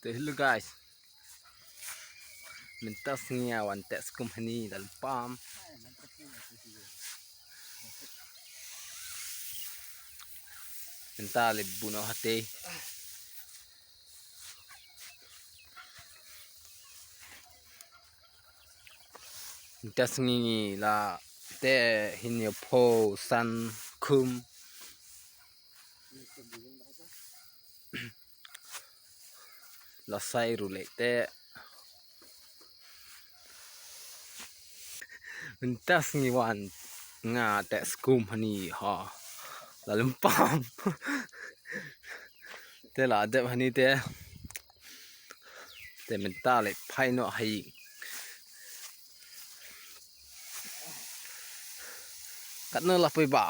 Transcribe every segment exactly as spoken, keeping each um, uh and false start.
Te hello guys. Mynta sngi nga wan teh skum hani da lympam. Mynta leit bun noh hati. Mynta sngi ngi la teh hynñiewphew san khum. La sai ruh leh teh. Mynta sngi wan nga teh skum hani ha la lympam. Te la dep hani te. Te mynta leh phai noh ha ïing. Katno la poi ba?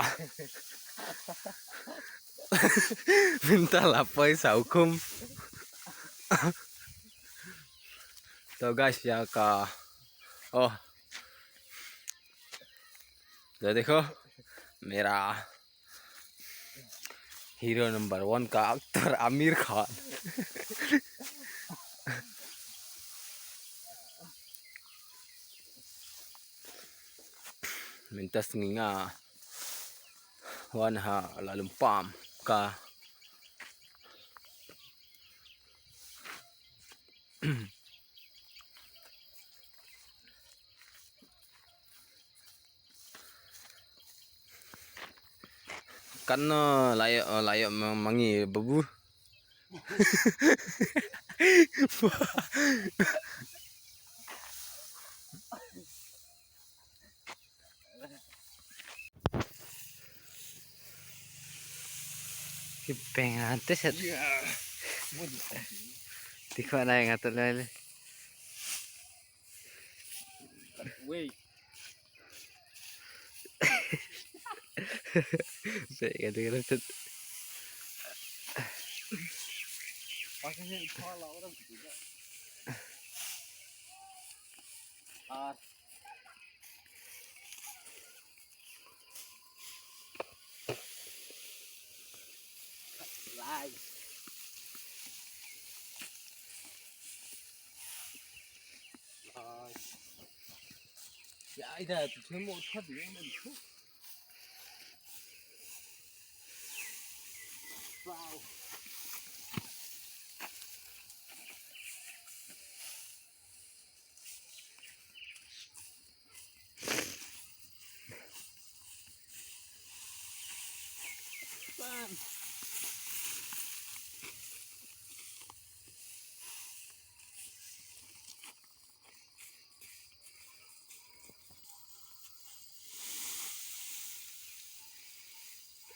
Mynta la poi saw khum. To guys, ïa ka, oh, to dekho, mera hero number one ka actor Aamir Khan. Mynta sngi nga wan ha la lympam ka. Katno la ïoh, la ïoh ma-, ma ngi babu. Ki peng ante set. Ti khwa nai nga tu lai le. Wei. Peng ante nga tu. Pasal ni kau lah orang tu juga. Ar. Lai. Lai. Ya, ida tu semua thot ni, ni tu. Wow.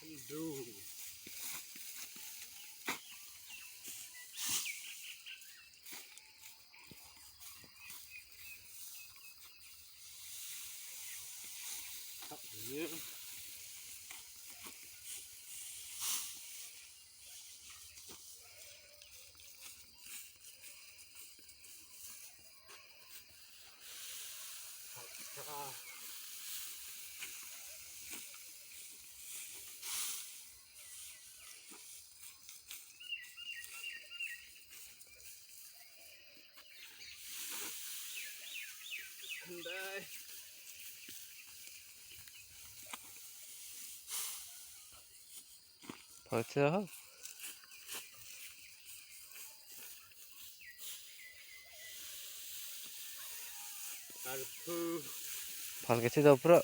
Can do. Up here. Phalka. Phalka si dopro.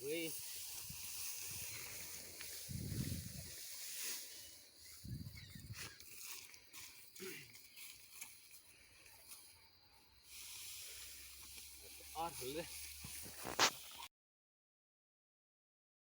Ui. Ar hule.